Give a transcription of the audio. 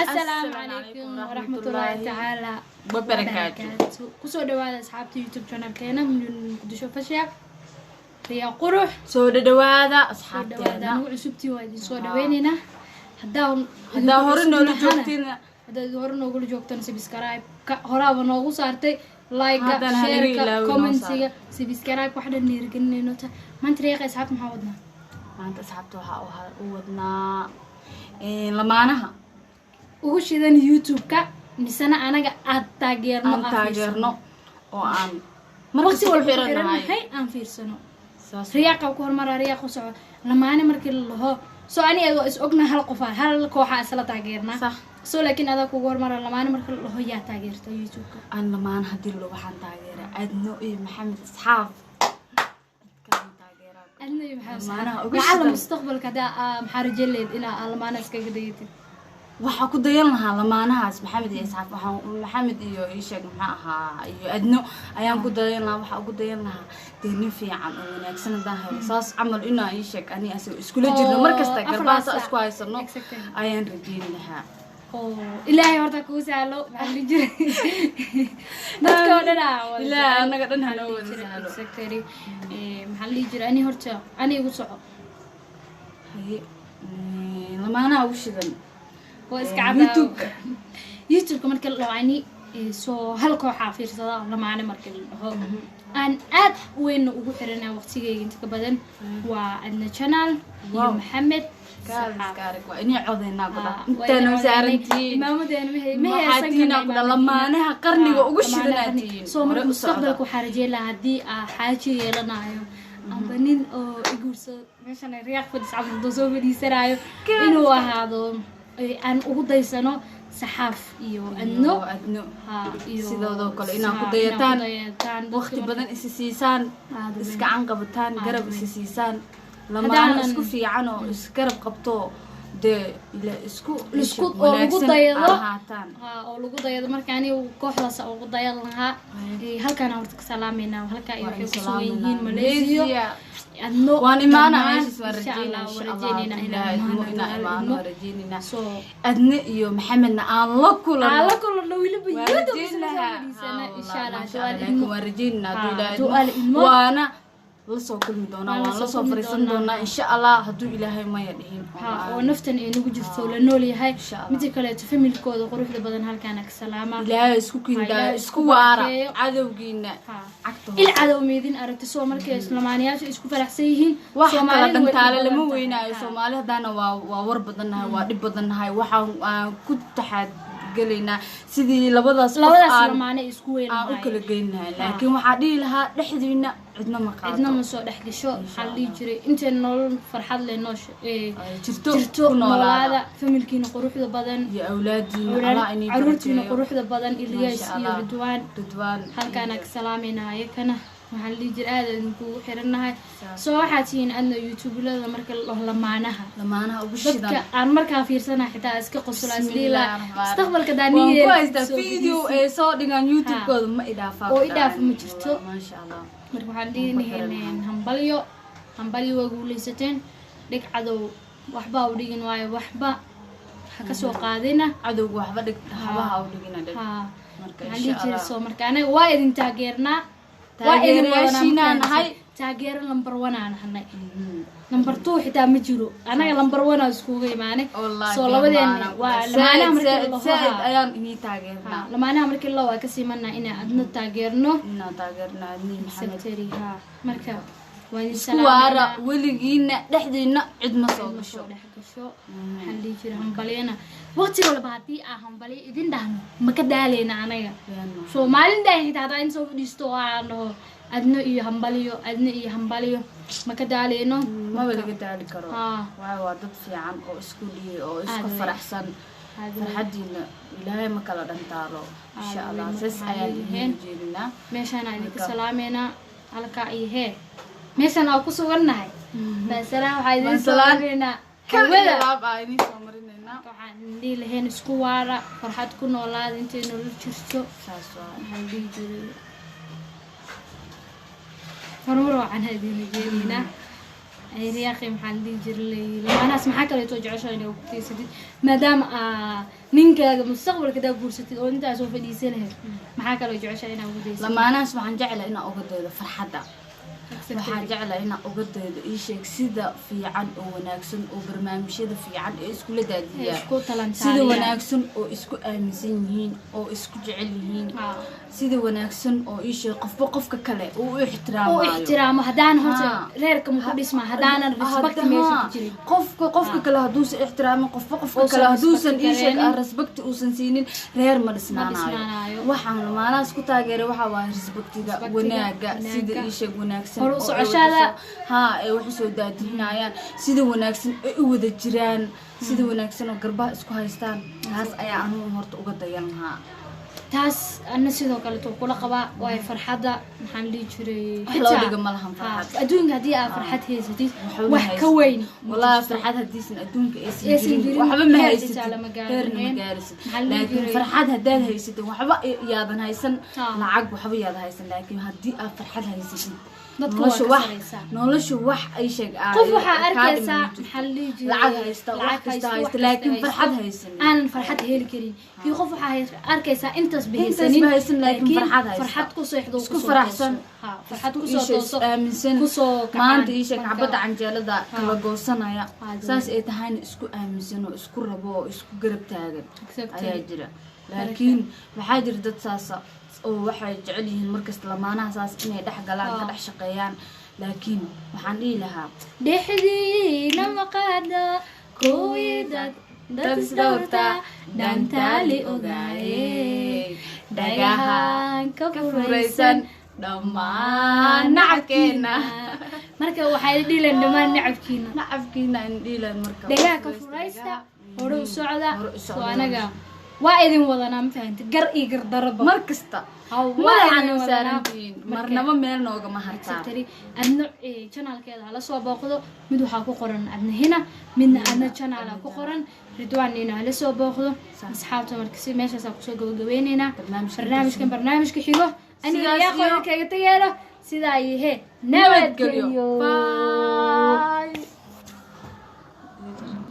Assalaamu calaykum waraxmatullaahi tacaala wabarakaatu. Kusoo dhawaada asxaabta YouTube channelkeena Muqdisho Fashion, Riya Qurux. Soo dhadhawaada soo dhawaada. Asxaabteena Nagu cusubtii waa idin soo dhaweyneynaa. Haddaa haddaa hore noola joogtiin, haddaad hore noogula joogtana, subscribe ka horaaba noogu saartay, like, haddana hanaga shareka, ilaawin noo commentiga, subscribe, wax dhan dhiirigelinayno. Ta maanta Riyaqa, asxaabta maxaa wadnaa? Maanta asxaabta waxaa u wadnaa lamaanaha ugu shidan YouTube-ka, misena anaga aad taageerno, aan aan taageerno oo aan waqti markasta ku walba ku xirannahay. xirannahay, aan fiirsano. Saas. Riyaaqa ku hormaraa, Riyaaq ku soco. Lamaane markii la laho, soo ani waa is ogna, hal qofa, hal kooxa isla taageernaa. Sax. Soo laakiin adaa kugu hormara, lamaane marka la dhaho, yaa taageerta YouTube-ka? Aan lamaana haddii lo waxaan taageeraa Adno iyo Maxamed Isxaaq. Dadkaan taageeraa. Adna iyo maxaa? Lamaanaha ugu lacala shidan. Mustaqbalka haddaa maxaa rajo leed inaa lamaana iskaga dayatid? Waxaa ku dayan lahaa lamaanahaas Maxamed iyo Isxaaq. Waxaan Maxamed iyo ii sheeg maxaa ahaa iyo Adno ayaan ku dayan lahaa. Waxaa ugu dayan lahaa dee nin fiican oo wanaagsan haddaan helo, saas camal inaa ii sheeg ani asaga iskula jirno oo mar kasta afar garbaasa saac. Isku haysano ayaan rajeyn lahaa. Oo Ilaahay horta kuu sahlo. Maxaa la dhihi jiray, dadka oo dhan aa wada Ilaahay jecel. annaga dhan hanoo Maxaa la wada dhihi jiray? sahlo. Exactly. Maxaa la dhihi jiray, ani horta ani igu soco. Haye, lamaanaha ugu shidan waa iska cadaa. YouTube-ka. YouTube-ka marka la dhaho, ani soo hal kooxaa fiirsada. Lamaane marka la dhaho, aan aad weynna ugu xiranaa waqtigeyga inta ka badan, waa Adna Channel iyo Maxamed Saxaaf. Kaaliska arag, waa inay codeynaa ku waa intaana inay saarantihiin. Imaamadeena ma maxaa heesan tihiin karna ku dha imaamadiina. Lamaanaha qarniga ugu lamaanaha shidanaa qarniga. tihiin. Soo marka Hore u socda. Mustaqbalka waxaa rajeyn lahaa haddii aa xaaji yeelanayo amba nin oo iguursado, meeshan ay Riyaaq fadhis camal hadduu soo fadhiisanaayo, inuu ahaado aan ugu daysano Saxaaf iyo Adno. Iyo Adno. Ha, iyo sidoodoo kale inaad ku ha, dayataan, inaad ku dayataan dadka waqti badan isi siisaan, Aad weyn. iskacan qabataan, Aad garab weyn. isi siisaan, lamaano isku fiican oo isgarab qabto, dee ila isku oo lagu wanaagsan dayado. ahaataan. Ha, oo lagu dayado. Marka aniga kooxdaas ugu dayan lahaa. Halkaan horta ka salaameynaa, halkaa iyo Waa waxay in ku sugan yihiin salaameynaa. Malaysia. Malaysia. Adno Waan imaanaa dhammaan, meeshaas, waan insha rajeynaa, Allah, insha waan Allah, rajeyneynaa hadduu inaan Ilaahay idmo imaano, inaan hadduu imaano, idmo. waan rajeyneynaa. So Adne iyo Maxamedna aan la kulano. Aan la kulano weliba waan YouTube rajeyn isla soo lahaa. fadhiisana, Ha, insha wallah, Allah, maasha hadduu Allah, Alla laakiin idmo. waan rajeyneynaa hadduu Ha, Ilaahay hadduu idmo. Alla idmo. Waana la soo kulmi doonaa, waan la waan soo la soo kulmi fariisan doonaa. doonaa insha Allah, hadduu Ilaahay maya dhihin. Ha, oo naftan ay nagu jirto, la nool yahay. Insha Allah. Midda kaleeto, familkooda quruxda badan halkaana ka salaama. Ilaahay isku Ha, kiindaa, Ilaahay isku isku waara barakeeyo. Cadowgiina Ha. cagta Il cadow meedin aragti. Soo markay lamaanayaasha isku faraxsan yihiin, wax kala Soomaalida way dhantaale u lama badan tahay. weynaayo. Ha. Soomaali haddaana waa war badannahay, waa dhib badannahay. Waxaan aan ku taxaadgelaynaa sidii labadaas qof labadaas aan lamaane isku weyn aan u lahaayeen. Kala geyn lahay, laakiin waxaa dhihi lahaa dhexdiina cidna ma qaado. Cidna ma soo dhex gasho. Waxaa la dhihi jiray, intay nolol farxad leh noosha Ay jirto, jirto, ku noolaada. Noolaada familkiina quruxda badan iyo awlaadiina Allah inay caruurtiina barakeeyo. Quruxda badan, Ilyas Maasha iyo Allah. Ridwaan. Ridwaan. Halkaana ka salaameynaa ayakana. Waxaa la dhihi jiray, aad idinkugu xirannahay. Saas. Soo waxaa tihiin adna youtubelada marka la dhaho lamaanaha lamaanaha ugu dadka shidan. Aan markaa fiirsana xitaa iska qosla, isliila Bismillaahi rahmaani mustaqbalka waan daaniye ku haystaa video ay soo dhigaan YouTube-kooda, ma idhaafaa. Oo idhaafa ma jirto. Maasha Allah. Marka waxaan dhihi hambalyo, hambalyo, waa guuleysateen. Dhig cadow waxba u dhigin, waayo waxba ha kasoo qaadina. Cadowga waxba dhig, habaha u dhigina dhig. Ha. Marka waxaan insha dhihi jiray Allah. Soo marka anaga waa idin taageernaa, waa idin wadanaa. Taageerayaashiinaa Markaan nahay. Taageero number one aan nahnay, number two xitaa ma jiro, anaga number one aa iskugu imaanay. Wallaahi soo labadeena waa lamaanaha markii zaaid la zaaid dhaho ayaan inii taageernaa. Lamaanaha markii la waa kasii manaa inaan adna taageerno. Inaan taageernaa Adniin Maxamed. Secretary ha. Marka waa idin isku waara salaameynaa. Weligiina dhexdiina cid ma soo ma gasho. Soo dhex gasho. Waxaan dhihi jiray, hambalyana waqti walba haddii aan hambalyo idin dhahno, ma ka daaleyna anaga. Soo maalin dhaan xitaa hadaa in soo fadhiisto oo aan dhaho Adno iyo hambalyo, Adno iyo hambalyo, ma ka daaleyno. Maba laga daali karo. Haa. Waayo waa dad fiican oo isku dhiyey oo isku Aad weyn. faraxsan. Aad weyn. Farxadiina Ilaahay ma kala dhantaalo insha Aad Allah. weyn. Saas Marka ayaan waxaan idiin jeedinaa. Meeshaan aan idinka Marka- salaameynaa, halkaa iyo hee meeshaan aan ku sugannahay. Baasalaan waxaa idin soo Baasalaan. marinaynaa Kal iyo hawada. laab aa idiin soo marinaynaa. Waxaan dhihi lahayn, isku waara, farxad ku noolaada intay nolol jirto. Saas waa. Waxaan dhihi jiray, horumar wacan idin rajeyneynaa. Ay riyaaqi, maxaa la dhihi jiray, lamaanahaas maxaa kaleeto jeceshahay inay ku tiirsatid, maadaama aa ninkaaga mustaqbalka hadaa guursatid oo intaa soo fadhiisan lahayd, maxaa kaloo jeceshahay inaa ugu daysatid? Lamaanahaas waxaan jeclahay inaan uga daydo farxadda. Waxaan jeclahay inaan uga daydo, ii sheeg, sida fiican oo wanaagsan oo barnaamijyada fiican ee iskula daadiyaan, isku sida talantaaliya, wanaagsan oo isku aaminsan yihiin oo isku jecel yihiin, sida wanaagsan oo, ii sheeg, qofba qofka kale uu u u ixtiraamayo. Ixtiraamo haddaan horta reerka maku dhismaa haddaanan respect meesha ku jirin. Qofka qofka kale hadduusan ixtiraamin, qofba qofka uusan kale hadduusan respect ii sheeg gareenin. Aan respect uusan siinin, reer ma dhisnaanayo. Dhisnaanayo. Waxaan lamaanahaas ku taageeray waxaa waaye respectiga, respectiga, wanaaga, sida wanaaga. ii sheeg wanaagsan hor u oo ay socoshada. Ay wax usoo daadinayaan, sida wanaagsan ay u wada jiraan, sida wanaagsan oo garbaha isku haystaan. Taas ayaa anugu horta uga dayan lahaa. Taas ana sidoo kaleeto kula qabaa, waayo farxadda, maxaan dhihi jiray, wax loo dhigo ma lahan farxad. Adduunka haddii aad farxad haysatid, waxba ma wax ka haysatid. weyn ma Wallaahi jirto. Farxad haddiisan adduunka aysan aysan jirin, jirin, waxba ma heer haysatid, xitaa lama gaari heerna ma lahayn. gaarisid. Maxaa la dhihi Laakiin jiray? farxad haddaad haysatid, waxba yaadan haysan, lacag waxba yaadan haysan, laakiin haddii aad farxad haysatid, dadka waa nolosha ka wax saraysaa. Nolosha wax ay sheeg Qof waxaa kaa dhiman arkaysaa, ma jirto. maxaa la dhihi jiray, Lacag haysta, wax lacag kasta haysta, haysta, wax kasta laakiin haysta, farxad haysan, aanan farxad heli karin. Iyo qof waxaa arkaysaa intaas intaas bahaysanin, ba haysan, laakiin farxad haysta. Farxad ku seexdo, isku kusoo faraxsan. tooso. Ha, farxad kusoo kusoo tooso, aaminsan, kusoo kacaan. Maanta ii sheeg marka xabadda canjeelada kala goosanaya, saas ay tahayna isku aaminsan oo isku rabo oo isku garab taagan ayaa jira. Laakiin waxaa jira dad saasa oo waxay jecel yihiin markasta lamaanaha saas inay dhex galaan, ka dhex shaqeeyaan. Laakiin waxaan dhihi lahaa, dhexdiina maqaada kuwii dad dad isdhowrta dhantaali ogaaye, dhagahan ka furaysan dhammaan nacabkeena. Marka waxay dhileen dhammaan nacabkiina. Nacabkiina in dhihi lahayn marka. Dhagaha ka furaysta, hore u socda. Hore u soo socda. Anaga waa idin wadanaa, ma fahanti, gar iyo gardaraba. Mar kasta Ha, waa madaxaan idin u wadanaa. saarantihiin, marka marnaba meel noogama hartaan. Secretary adna channelkeeda hala soo booqdo. Mid waxaa ku qoran Adna Hina, midna Adna channel ku qoran. Ridwaan nina hala soo booqdo. Asxaabta, marka si meeshaasaa kusoo gabagabeyneynaa barnaamijkan. Barnaamijkan barnaamijka xigo aniga sidaas yaa iyo qoyalkaaga tageelo. Sidaa iyo he nabadgelyo. Nabadgelyo. Bye.